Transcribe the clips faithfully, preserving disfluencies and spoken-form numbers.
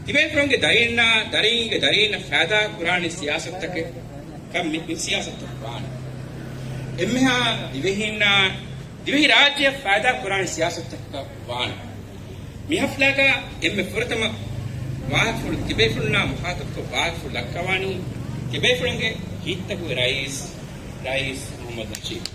ތިބޭފުޅުންގެ ދަރީންނާ، ދަރީންގެ ދަރީންނަށް ފައިދާ ކުރާނެ ސިޔާސަތުތަކެއް ކަން މި، މި ސިޔާސަތު ވާނެ. އެންމެހާ ދިވެހީންނާ، ދިވެހި ރާއްޖެއަށް ފައިދާ ކުރާނެ ސިޔާސަތުތަކަކަށް ވާނެ. މި ހަފްލާގަ އެންމެ ފުރަތަމަ ވާހަކަފުޅު، ތިބޭފުޅުންނާ މުޚާތަބުކޮށް ވާހަކަފުޅު ދައްކަވާނީ ތިބޭފުޅުންގެ ހިތްތަކުގެ ރައީސް، ރައީސް މުޙައްމަދު ނަޝީދު.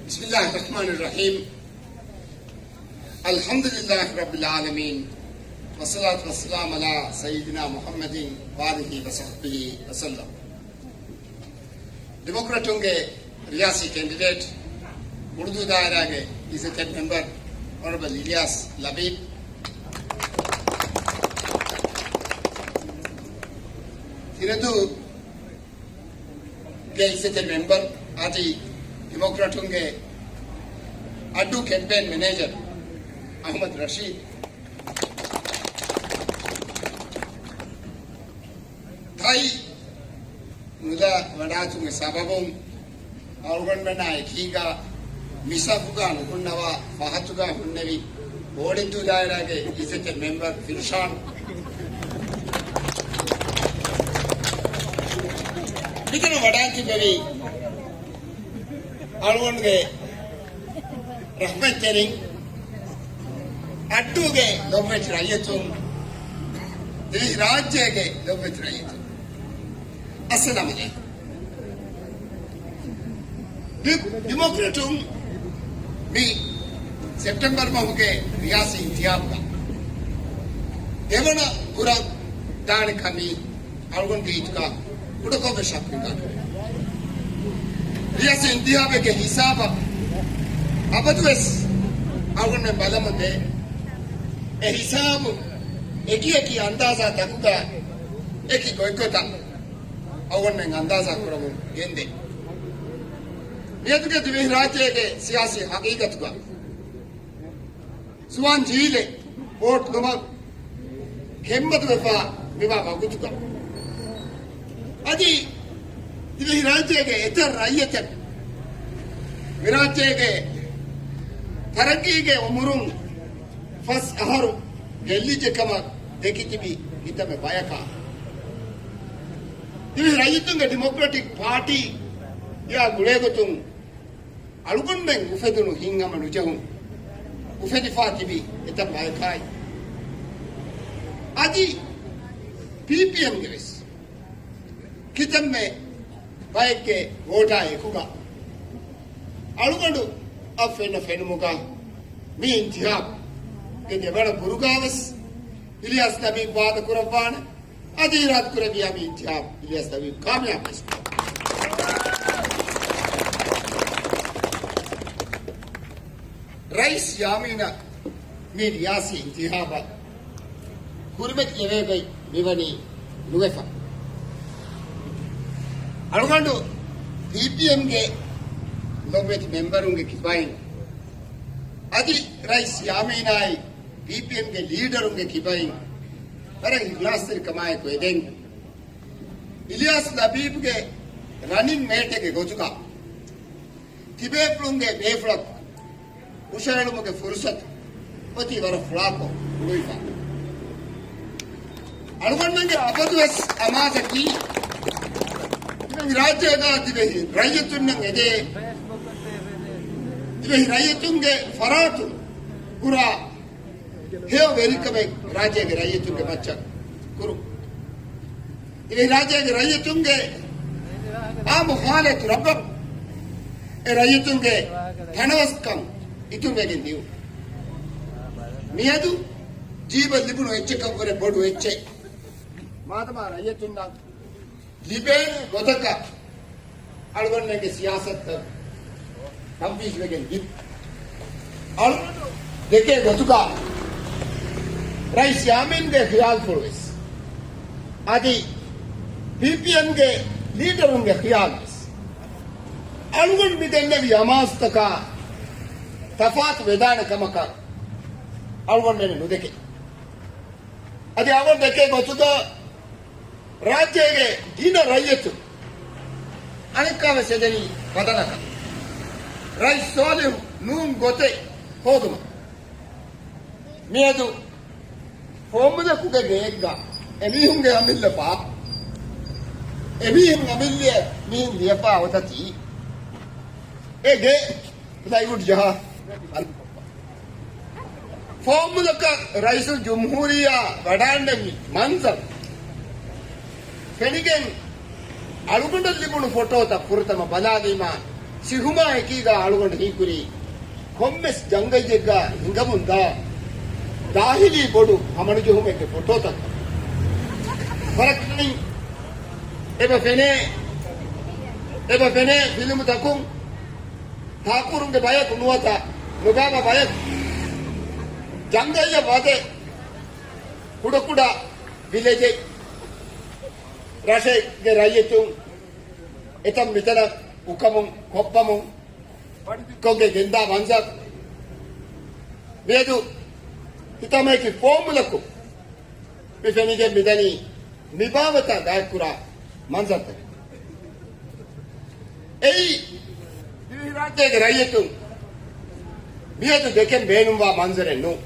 بسم الله الرحمن الرحيم. الحمد لله رب العالمين. والصلاة والسلام على سيدنا محمد وآله وصحبه وسلم. ޑިމޮކްރެޓުންގެ ރިޔާސީ ކެންޑިޑޭޓް، އުޅުދޫ ދާއިރާގެ އިއްޒަތްތެރި މެމްބަރު، އޮނަރަބަލް އިލްޔާސް ލަބީބް، ތިނަދޫގެ އިއްޒަތްތެރި މެމްބަރު، އަދި ޑިމޮކްރެޓުންގެ އައްޑޫ ކެމްޕޭން މެނޭޖަރު އަޙްމަދު ރަޝީދު، ތައި ނުލަ ވަޑާތުމުގެ ސަބަބުން އަޅުގަނޑުމެންނާ އެކީގަ މިސަފުގަ ނުހުންނަވާ ފަހަތުގަ ހުންނެވި ބޯޑެއްދޫ ދާއިރާގެ އިއްޒަތްތެރި މެމްބަރު ފިރުޝާން މިތަނަށް ވަޑާން ތިއްބެވި އަޅުގަނޑުގެ ރަޙްމަތްތެރިން، އައްޑޫގެ ލޮބުވެތި ރައްޔިތުން، ދިވެހި ރާއްޖޭގެ ލޮބުވެތި ރައްޔިތުން، އައްސަލާމް ޢަލައިކުމް. ޑި-، ޑިމޮކްރެޓުން މި ސެޕްޓެމްބަރު މަހުގެ ރިޔާސީ އިންތިހާބުގަ ދެވަނަ ކުރަން ދާނެ ކަމީ އަޅުގަނޑު ދީތުގަ ކުޑަކޮށްވެސް ޝައްކު ހިނގާނެ. ރިޔާސީ އިންތިހާބެއްގެ ހިސާބަށް އަބަދުވެސް އަޅުގަނޑުމެން ބަލަމުންދޭ. އެ ހިސާބު އެކި އެކި އަންދާޒާ ތަކުގަ އެކި ގޮތްގޮތަށް އަޅުގަނޑުމެން އަންދާޒާ ކުރަމުން ގެންދޭ. މިއަދުގެ ދިވެހިރާއްޖޭގެ ސިޔާސީ ހަގީގަތުގަ ޒުވާން ޖީލެއް ވޯޓް ނުމަށް ކެތްމަދުވެފަ މިވާ ވަގުތުގަ، އަދި ދިވެހިރާއްޖޭގެ އެތައް ރައްޔިތެއް މިރާއްޖޭގެ ތަރައްގީގެ އުމުރުން ފަސް އަހަރު ގެއްލިއްޖެ ކަމަށް ދެކިތިބި ކިތަންމެ ބަޔަކާ، ދިވެހި ރައްޔިތުންގެ ޑިމޮކްރެޓިކް ޕާޓީއާ ގުޅޭގޮތުން އަޅުގަނޑުމެން އުފެދުނު ހިތްހަމަ ނުޖެހުން އުފެދިފާ ތިބި އެތައް ބަޔަކާއި، އަދި ޕީޕީއެމްގެ ވެސް ކިތަންމެ ބައެއްގެ ވޯޓާ އެކުގަ އަޅުގަނޑު އަށް ފެންނަ ފެނުމުގަ މި އިންތިހާބުގެ ދެވަނަ ބުރުގާ ވެސް އިލްޔާސް ލަބީބް ވާދަ ކުރައްވާނެ. އަދި އިރާދަ ކުރެއްވިޔާ މި އިންތިހާބު އިލްޔާސް ލަބީބް ކާމިޔާބު ވެސް. ރައީސް ޔާމީނަށް މި ރިޔާސީ އިންތިހާބަށް ކުރިމަތިލެވޭ ގޮތް މިވަނީ ނުވެފަ. އަޅުގަނޑު ޕީޕީއެމްގެ ލޮބުވެތި މެމްބަރުންގެ ކިބައިން އަދި ރައީސް ޔާމީނާއި ޕީޕީއެމްގެ ލީޑަރުންގެ ކިބައިން ވަރަށް އިޚްލާޞްތެރިކަމާއެކު އެދެން، އިލްޔާސް ލަބީބްގެ ރަނިން މޭޓެއްގެ ގޮތުގަ ތިބޭފުޅުންގެ ބޭފުޅަކު ހުށަހެޅުމުގެ ފުރުޞަތު އޮތީ ވަރަށް ފުޅާކޮށް ހުޅުވިފަ. އަޅުގަނޑުމެންގެ އަބަދުވެސް އަމާޒަކީ، ދިވެހި ރާއްޖޭގަ ދިވެހި ރައްޔިތުންނަށް އެދޭ، ދިވެހި ރައްޔިތުންގެ ފަރާތުން ކުރާ ހެޔޮ ވެރިކަމެއް ރާއްޖޭގެ ރައްޔިތުންގެ މައްޗަށް ކުރުން. ދިވެހި ރާއްޖޭގެ ރައްޔިތުންގެ އާއްމު ހާލަތު ރައްވަން، އެ ރައްޔިތުންގެ ތަނަވަސްކަން އިތުރުވެގެން ދިއުން. މިއަދު ޖީބަށް ލިބުނު އެއްޗަކަށްވުރެ ބޮޑު އެއްޗެއް މާދަމާ ރައްޔިތުންނަށް ލިބޭނެ ގޮތަކަށް އަޅުގަނޑުމެންގެ ސިޔާސަތުތައް ތަންފީޒުވެގެން ދިން. އަޅުގަނޑު ދެކޭ ގޮތުގަ ރައީސް ޔާމީންގެ ޚިޔާލުފުޅުވެސް، އަދި ޕީޕީއެމްގެ ލީޑަރުންގެ ޚިޔާލުވެސް، އަޅުގަނޑު މި ދެންނެވި އަމާޒުތަކާ ތަފާތު ވެދާނެ ކަމަކަށް އަޅުގަނޑުމެން ނުދެކެ. އަދި އަޅުގަނޑު ދެކޭ ގޮތުގަ ރާއްޖޭގެ ގިނަ ރައްޔިތުން އަނެއްކާވެސް އެދެނީ ބަދަލަކަށް. ރައީސް ސޯލިހު ނޫން ގޮތެއް ހޯދުމަށް. މިއަދު ފޯމުލަކުގެ ގެއެއްގަ އެމީހުންގެ އަމިއްލަފާ، އެމީހުން އަމިއްލައަށް މިހެން ލިޔެފާ އޮތަތީ، އެ ގެ ޕްލައިވުޑް ޖަހާ ފޯމުލަކަށް ރައީސުލްޖުމްހޫރިއްޔާ ވަޑާންނެވި މަންޒަރު ފެނިގެން، އަޅުގަނޑަށް ލިބުނު ފޮޓޯތައް ފުރަތަމަ ބަލާލީމާ، ސިހުމާ އެކީގަ އަޅުގަނޑު ހީކުރީ ކޮންމެސް ޖަންގައްޔެއްގަ ހިނގަމުންދާ ދާހިލީ ބޮޑު ހަމަނުޖެހުމެއްގެ ފޮޓޯތައް. ވަރަކަށް އެބަ ފެނޭ، އެބަ ފެނޭ ފިލުމުތަކުން ތާކުރުންގެ ބަޔަކު ނުވަތަ ނުބާބާ ބަޔަކު ޖަންގައްޔަށް ވަދެ ކުޑަކުޑަ ވިލެޖެއް ރަށެއްގެ ރައްޔިތުން އެތަން މިތަނަށް އުކަމުން ކޮށްފަމުން ވަޑިކޮށްގެ ގެންދާ މަންޒަރު. މިއަދު ހިތަމައެކި ފޯމުލަކު މި ފެނިގެން މިދަނީ މިބާވަތާ ގާތްކުރާ މަންޒަރުތަކެއް. އެއީ ދިވެހިރާއްޖޭގެ ރައްޔިތުން މިއަދު ދެކެން ބޭނުންވާ މަންޒަރެއް ނޫން.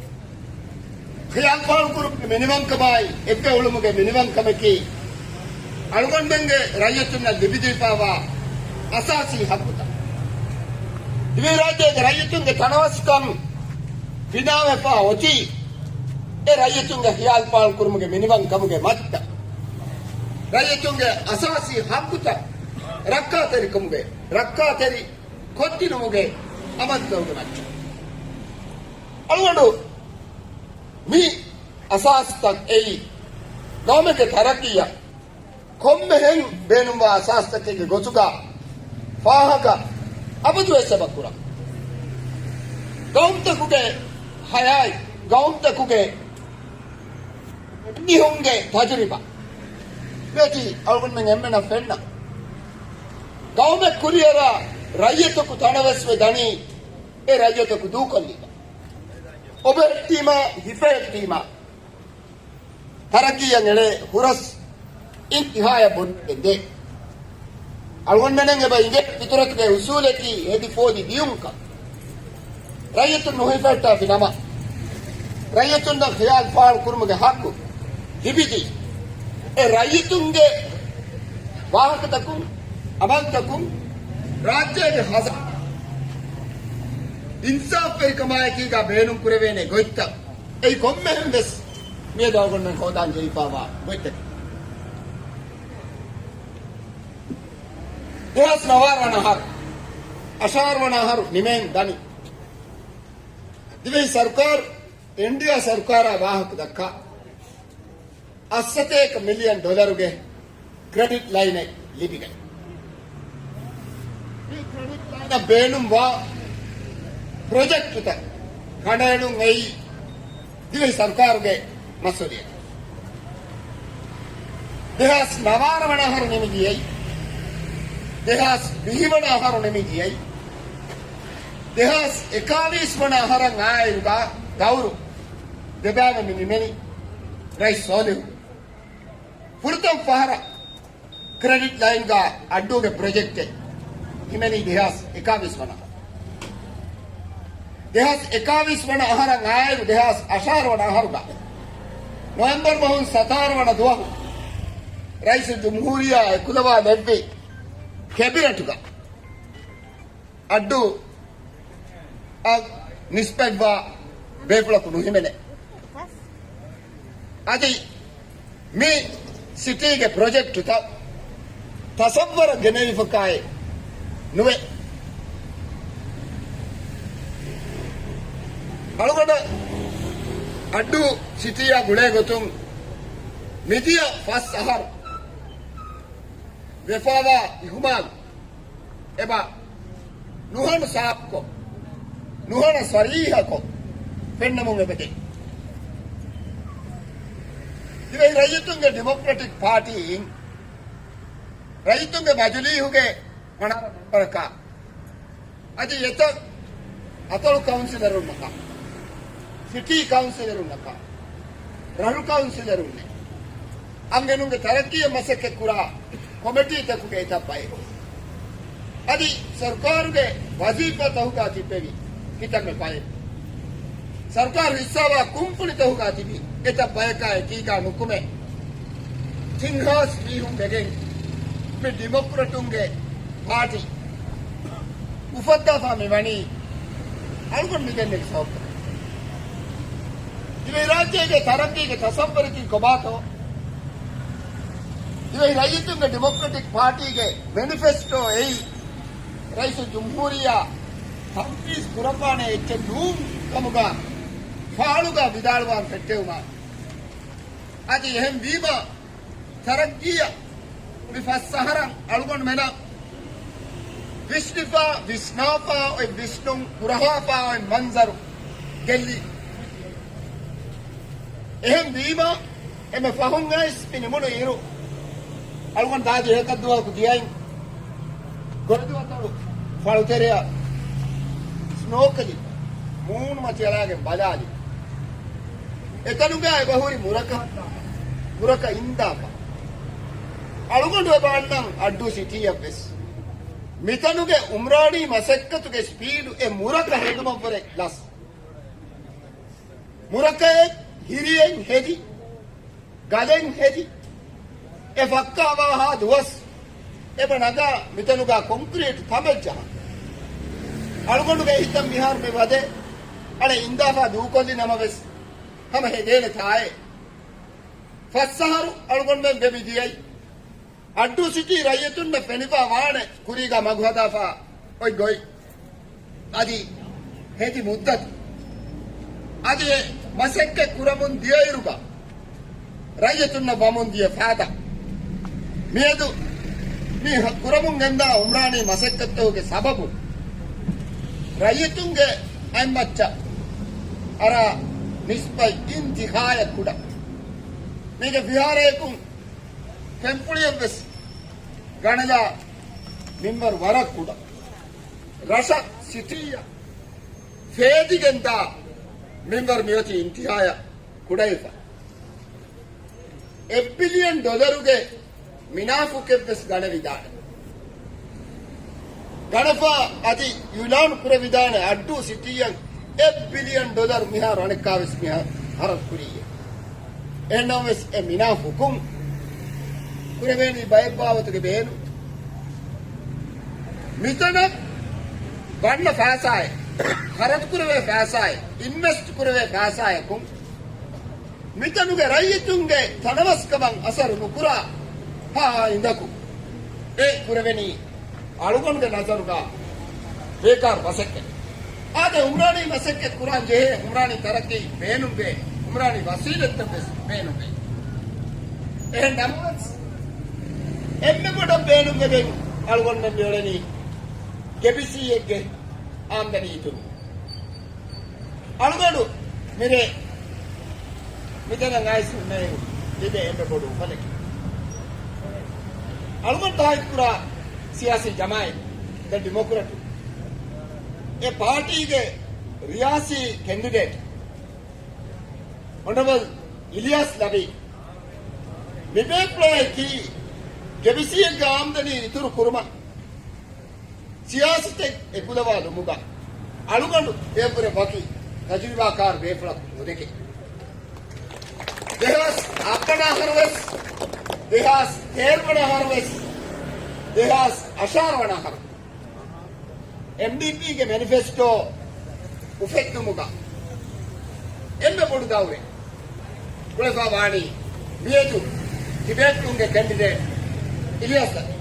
ޚިޔާލު ފާޅުކުރުމުގެ މިނިވަންކަމާއި އެއްވެ އުޅުމުގެ މިނިވަންކަމަކީ، އަޅުގަނޑުމެންގެ ރައްޔިތުންނަށް ލިބިދީފާވާ އަސާސީ ހައްގުތައް. ދިވެހިރާއްޖޭގެ ރައްޔިތުންގެ ތަނަވަސްކަން ފިނާވެފާ އޮތީ، އެ ރައްޔިތުންގެ ޚިޔާލު ފާޅުކުރުމުގެ މިނިވަންކަމުގެ މައްޗަށް. ރައްޔިތުންގެ އަސާސީ ހައްގުތައް ރައްކާތެރިކަމުގެ، ރައްކާތެރި ކޮށްދިނުމުގެ އަމަލުތަކުގެ މައްޗަށް. އަޅުގަނޑު މި އަސާސްތައް އެއީ، ގައުމެއްގެ ތަރައްގީއަށް ކޮންމެހެން ބޭނުންވާ އަސާސްތަކެއްގެ ގޮތުގަ ފާހަގަ އަބަދުވެސް އެބަ ކުރަން. ގައުމުތަކުގެ ހަޔާތް، ގައުމުތަކުގެ މީހުންގެ ތަޖުރިބާ މިއޮތީ އަޅުގަނޑުމެން އެންމެނަށް ފެންނަ. ގައުމެއް ކުރިއަރާ ރައްޔިތަކު ތަނަވެސްވެ ދަނީ އެ ރައްޔިތަކު ދޫކޮށްލީމަ. އޮބެހެއްޓީމާ، ހިފެހެއްޓީމާ، ތަރައްގީއަށް އެޅޭ ހުރަސް އިންތިހާޔަށް ބޮޑުވެގެން ދޭ. އަޅުގަނޑުމެން އެބަ އިނގޭ ފިތުރަތުގެ އުސޫލަކީ ހެދި ފޯދި ދިޔުންކަން. ރައްޔިތުން ނުހިފެހެއްޓާފި ނަމަ، ރައްޔިތުންނަށް ޚިޔާލު ފާޅު ކުރުމުގެ ހައްގު ލިބިދީ، އެ ރައްޔިތުންގެ ވާހަކަތަކުން، އަމަލުތަކުން ރާއްޖޭގެ ހަޒާ އިންސާފްވެރިކަމާއެކީގަ ބޭނުން ކުރެވޭނެ ގޮތްތައް އެއީ ކޮންމެހެން ވެސް މިއަދު އަޅުގަނޑުމެން ހޯދާން ޖެހިފާވާ ގޮތްތަކެއް. ދެހާސް ނަވާރަ ވަނަ އަހަރު، އަށާރަ ވަނަ އަހަރު ނިމެން ދަނީ. ދިވެހި ސަރުކާރު، އިންޑިއާ ސަރުކާރާ ވާހަކަ ދައްކާ، އަށްސަތޭކަ މިލިއަން ޑޮލަރުގެ ކްރެޑިޓް ލައިނެއް ލިބިގަތް. މި ކްރެޑިޓް ލައިނަށް ބޭނުންވާ ޕްރޮޖެކްޓުތައް ކަނޑައެޅުން އެއީ ދިވެހި ސަރުކާރުގެ މަސްއުލިއްޔަތެއް. ދެހާސް ނަވާރަ ވަނަ އަހަރު ނިމިދިޔައީ، ދެހާސް ވިހި ވަނަ އަހަރު ނިމިދިޔައީ، ދެހާސް އެކާވީސް ވަނަ އަހަރަށް އާއިރުގަ ދައުރު ދެބައިމެ މި ނިމެނީ ރައީސް ސޯލިހު. ފުރަތަމަ ފަހަރަށް ކްރެޑިޓް ލައިންގަ އައްޑޫގެ ޕްރޮޖެކްޓެއް ހިމެނީ ދެހާސް އެކާވީސް ވަނަ. ދެހާސް އެކާވީސް ވަނަ އަހަރަށް އާއިރު ދެހާސް އަށާރަ ވަނަ އަހަރުގަ ނޮވެމްބަރު މަހުން ސަތާރަ ވަނަ ދުވަހު ރައީސުލްޖުމްހޫރިއްޔާ އެކުލަވާލެއްވި ކެބިނެޓުގަ އައްޑޫ އަށް ނިސްބަތްވާ ބޭފުޅަކު ނުހިމެނޭ. އަދި މި ސިޓީގެ ޕްރޮޖެކްޓުތައް ތަސައްވަރަށް ގެނެވިފަކާއެއް ނުވޭ. އަޅުގަނޑަށް އައްޑޫ ސިޓީއާ ގުޅޭ ގޮތުން މިދިޔަ ފަސް އަހަރު ވެފާވާ އިހުމާލު އެބަ ނުހަނު ސާފުކޮށް، ނުހަނަ ސަރީހަކޮށް ފެންނަމުން އެބަދޭ. ދިވެހި ރައްޔިތުންގެ ޑިމޮކްރެޓިކް ޕާޓީއިން ރައްޔިތުންގެ މަޖިލީހުގެ ވަނަ މެމްބަރަކާ އަދި އެތައް އަތޮޅު ކައުންސިލަރުންނަކާ ސިޓީ ކައުންސިލަރުންނަކާ، ރަށު ކައުންސިލަރުންނެއް، އަންހެނުންގެ ތަރައްގީއަށް މަސައްކަތްކުރާ ކޮމިޓީތަކުގެ އެތައް ބައެއް. އަދި ސަރުކާރުގެ ވަޒީފާތަކުގަ ތިއްބެވި ކިތަންމެ ބައެއް. ސަރުކާރު ހިއްސާވާ ކުންފުނިތަކުގަ ތިބި އެތައް ބަޔަކާ އެކީގަ ނުކުމެ، ތިން ހާސް މީހުން ވެގެން މި ޑިމޮކްރެޓުންގެ ޕާޓީ އުފައްދާފަ މި ވަނީ އަޅުގަނޑު މި ދެންނެވި ސަބަބުތަކަށް. ދިވެހިރާއްޖޭގެ ތަރައްގީގެ ތަސައްވަރަކީ ކޮބާތޯ؟ ދިވެހި ރައްޔިތުންގެ ޑިމޮކްރެޓިކް ޕާޓީގެ މެނިފެސްޓޯ އެއީ ރައީސުލްޖުމްހޫރިއްޔާ ތަންފީޒު ކުރައްވާނެ އެއްޗެއް ނޫން ކަމުގަ ފާޅުގަ ވިދާޅުވާން ފެއްޓެވުމާ. އަދި އެހެން ވީމަ، ތަރައްގީއަށް މި ފަސް އަހަރަށް އަޅުގަނޑުމެނަށް ވިސްނިފަ، ވިސްނާފަ އޮތް ވިސްނުން، ހުރަހާފަ އޮތް މަންޒަރު ގެއްލި. އެހެން ވީމަ، އެންމެ ފަހުން އައިސް މި ނިމުނު އިރު، އަޅުގަނޑު ދާދި ހަތަރު ދުވަހަކު ދިޔައިން ގޮއިދޫއަތޮޅު ފަޅުތެރެއަށް ސްނޯކަލި މޫނުމަތި އަޅާގެން ބަލާލި. އެތަނުގަ އެބަހުރި މުރަކަ، މުރަކަ އިންދާފަ. އަޅުގަނޑު އެބަ އަންނަން އައްޑޫ ސިޓީއަށްވެސް. މިތަނުގެ އުމްރާނީ މަސައްކަތުގެ ސްޕީޑު އެ މުރަކަ ހެދުމަށްވުރެ ލަސް. މުރަކައެއް ހިރިއެއް ހެދި، ގަލެއް ހެދި، އެ ފައްކާވާހާ ދުވަސް އެބަ ނަގާ މިތަނުގަ ކޮންކްރީޓް ތަމެއް ޖަހަން. އަޅުގަނޑުގެ ހިތަށް މިހާރު މި ވަދެ އަޅެ އިންދާފަ ދޫކޮށްލި ނަމަވެސް ހަމަ ހެދޭނެ ތާއޭ. ފަސް އަހަރު އަޅުގަނޑުމެން ވެ މި ދިޔައީ. އައްޑޫ ސިޓީ ރައްޔިތުންނަށް ފެނިފަ ވާނެ ކުރީގަ މަގު ހަދާފަ އޮތް ގޮތް. އަދި ހެދި މުއްދަތު. އަދި އެ މަސައްކަތް ކުރަމުން ދިޔައިރުގަ ރައްޔިތުންނަށް ވަމުން ދިޔަ ފާދަ. މިއަދު މި ކުރަމުން ގެންދާ އުމްރާނީ މަސައްކަތްތަކުގެ ސަބަބުން ރައްޔިތުންގެ އަތްމައްޗަށް އަރާ ނިސްބަތް އިންތިހާޔަށް ކުޑަ. މީގެ ފިހާރަޔަކުން ފެންފުޅިއެއްވެސް ގަނެލާ މިންވަރު ވަރަށް ކުޑަ. ރަށަށް ސިޓީއަށް ފޭދިގެންދާ މިންވަރު މިއޮތީ އިންތިހާޔަށް ކުޑަވެފަ. އެއް ބިލިއަން ޑޮލަރުގެ މިނާފުކެއްވެސް ގަނެވިދާނެ. ގަނެފަ އަދި އިއުލާން ކުރެވިދާނެ އައްޑޫ ސިޓީއަށް އެއް ބިލިއަން ޑޮލަރު މިހާރު އަނެއްކާވެސް މިހާރު ހަރަދު ކުރިއްޔޭ. އެހެންނަމަވެސް އެ މިނާ ހުކުމް ކުރެވޭނީ ބައެއް ބާވަތުގެ ބޭނުން. މިތަނަށް ވަންނަ ފައިސާއެއް، ހަރަދު ކުރެވޭ ފައިސާއެއް، އިންވެސްޓް ކުރެވޭ ފައިސާއަކުން މިތަނުގެ ރައްޔިތުންގެ ތަނަވަސްކަމަށް އަސަރު ނުކުރާ ހާ އިނދަކު އެ ކުރެވެނީ އަޅުގަނޑުގެ ނަޒަރުގަ ބޭކާރު މަސައްކަތް. އާދެ، އުމްރާނީ މަސައްކަތް ކުރާން ޖެހޭ، އުމްރާނީ ތަރައްގީ ބޭނުންވޭ، އުމްރާނީ ވަސީލަތްތައްވެސް ބޭނުންވޭ. އެހެން ނަމަވެސް، އެންމެ ބޮޑަށް ބޭނުންވެގެން އަޅުގަނޑުމެން މިއުޅެނީ ގެބިސީއެއްގެ އާމްދަނީ އިތުރު. އަޅުގަނޑު މިރޭ މިތަނަށް އައިސް ހުންނައިރު ތިބޭ އެންމެ ބޮޑު އުފަލެކޭ. އަޅުގަނޑު ތާއީދުކުރާ ސިޔާސީ ޖަމާއަތް ދަ ޑިމޮކްރެޓު އެ ޕާޓީގެ ރިޔާސީ ކެންޑިޑޭޓް އޮނަރަބަލް އިލްޔާސް ލަވީ މިބޭފުޅާއަކީ ގެބިސީއެއްގެ އާމްދަނީ އިތުރު ކުރުމަށް ސިޔާސަތެއް އެކުލަވާލުމުގަ އަޅުގަނޑު އެއަށްވުރެ ވަކި ތަޖުރިބާކާރު ބޭފުޅަކު ނުދެކެ. ދެހާސް ހައްވަނަ އަހަރުވެސް، ދެހާސް ތޭރަ ވަނަ އަހަރުވެސް، ދެހާސް އަށާރަ ވަނަ އަހަރު އެމްޑީޕީގެ މެނިފެސްޓޯ އުފެއްދުމުގަ އެންމެ ބޮޑު ދައުރެއް ކުޅެފަ ވާނީ މިއަދު ތިބޭފުޅުންގެ ކެންޑިޑޭޓް އިލްޔާސް ލަވީ.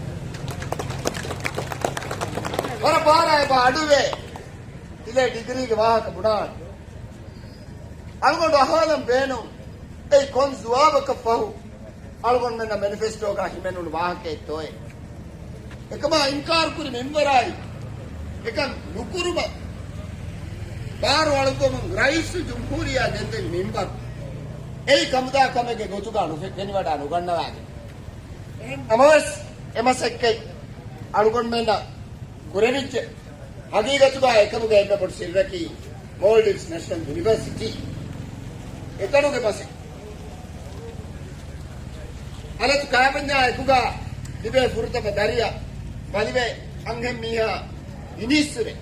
ވަރަށް ބާރާ އެބަ އަޑުވޭ. ތިލޭ ޑިގްރީގެ ވާހަކަ ބުނާން. އަޅުގަނޑު އަހާލަން ބޭނުން. އެއީ ކޮން ޒުވާބަކަށް ފަހު އަޅުގަނޑުމެންނަށް މެނިފެސްޓޯގަ ހިމެނުނު ވާހަކައެއްތޯއޭ؟ އެކަމާ އިންކާރުކުރި މިންވަރާއި، އެކަން ނުކުރުމަށް ބާރު އަޅުއްވަމުން ރައީސުލްޖުމްހޫރިއްޔާ ގެންދެވި މިންވަރު އެއީ ކަމުދާ ކަމެއްގެ ގޮތުގަ ނުފެ-، ފެނިވަޑާ ނުގަންނަވާގެން. އެހެން ނަމަވެސް، އެ މަސައްކަތް އަޅުގަނޑުމެންނަށް ކުރެވިއްޖެ. ހަގީގަތުގަ އެކަމުގެ އެންމެ ބޮޑު ސިއްރަކީ މޯލްޑިވްސް ނެޝަނަލް ޔުނިވަރސިޓީ. އެތަނުގެ މަސައް. އަލަތު ކާބަންޏާ އެކުގަ ލިބޭ ފުރަތަމަ ދަރިއަށް ބަލިވެ އަންހެން މީހާ އިނީއްސުރެ،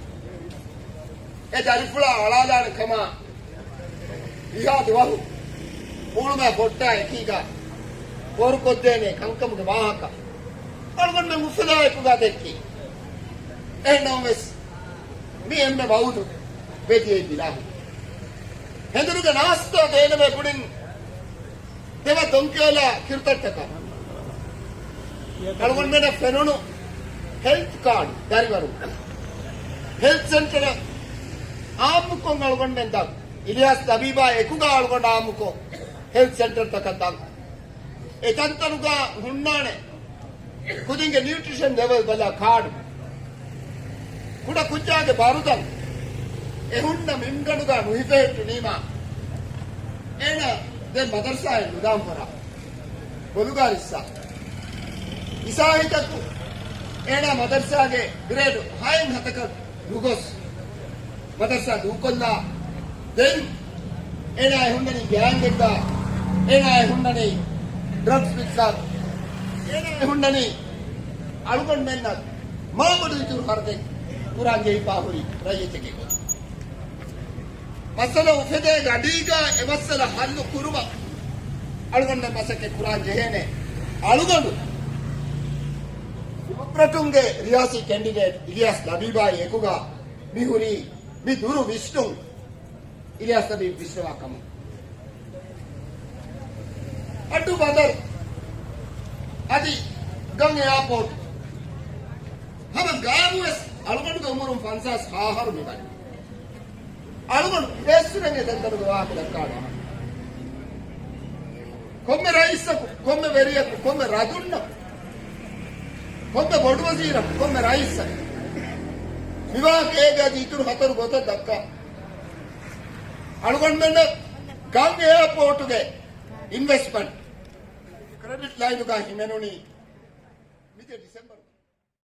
އެ ދަރިފުޅާ އަޅާލާނެ ކަމަށް އިހާ ދުވަހު ހޫޅުމާ ފޮއްޓާ އެކީގަ ފޯރުކޮށްދޭނެ ކަންކަމުގެ ވާހަކަ އަޅުގަނޑުމެން އުފަލާ އެކުގަ ދެއްކި. އެހެންނަމަވެސް، މި އެންމެ ވައުދު ވެދިޔައީ ބިލާހު. ހެނދުނުގެ ނާސްތާ ދޭނަމޭ ކުޑިން ދެވަ ދޮންކޭލާ ކިރުތައްޓަކަށް އަޅުގަނޑުމެނަށް ފެނުނު ހެލްތް ކާޑް ދަރިވަރު. ހެލްތް ސެންޓަރ އާއްމުކޮށް އަޅުގަނޑުމެން ދަން. އިލްޔާސް ލަބީބާ އެކުގަ އަޅުގަނޑު އާއްމުކޮށް ހެލްތް ސެންޓަރތަކަށް ދަން. އެ ތަންތަނުގަ ހުންނާނެ ކުދިންގެ ނިއުޓްރިޝަން ލެވެލް ބަލާ ކާޑު، ކުޑަ ކުއްޖާގެ ބަރުދަން، އެ ހުންނަ މިންގަނޑުގަ ނުހިފެހެއްޓުނީމާ، އޭނާ ދެން މަދަރުސާއެއް ނުދާން ފަރާ ބޮލުގާ ރިއްސާ. އިސާހިތަކު އޭނާ މަދަރުސާގެ ގްރޭޑް ހައެއް ހަތަކަށް ނުގޮސް، މަދަރުސާ ދޫކޮށްލާ. ދެން އޭނާ އެ ހުންނަނީ ގޭންގެއްގަ، އޭނާ އެ ހުންނަނީ ޑްރަގްސް ވިއްކާ، އޭނާ އެ ހުންނަނީ އަޅުގަނޑުމެންނަށް މާބޮޑު އިތުރު ހަރަދެއް ކުރާން ޖެހިފާ ހުރި ރައްޔިތެކެއް ގޮތުން. މައްސަލަ އުފެދޭ ގަޑީގަ އެ މައްސަލަ ހައްލު ކުރުމަށް އަޅުގަނޑުމެން މަސައްކަތް ކުރާން ޖެހޭނެ. އަޅުގަނޑު ޑިމޮކްރެޓުންގެ ރިޔާސީ ކެންޑިޑޭޓް އިލްޔާސް ލަބީބާއި އެކުގަ މި ހުރީ މި ދުރު ވިސްނުން އިލްޔާސް ލަބީބް ވިސްނަވާ ކަމުން. އައްޑޫ ބަނދަރު އަދި ގަން އެއާޕޯޓް ހަމަ ގާތްވެސް އަޅުގަނޑުގެ އުމުރުން ފަންސާސް ހާހަރު މިވަނީ. އަޅުގަނޑު ބޭސްވެރިން އެ ތަންތަނުގެ ވާހަކަ ދައްކާލާނަން. ކޮންމެ ރައީސަކު، ކޮންމެ ވެރިޔަކު، ކޮންމެ ރަދުންނަކު، ކޮންމެ ބޮޑުވަޒީރަކު، ކޮންމެ ރައީސަކު މިވާހަކައިގަ އަދި އިތުރު ހަތަރު ގޮތަށް ދައްކާ. އަޅުގަނޑުމެންނަށް ގަން އެއާޕޯޓުގެ އިންވެސްޓްމަންޓް ކްރެޑިޓް ލައިނުގަ ހިމެނުނީ މިދިޔަ ޑިސެމްބަރު.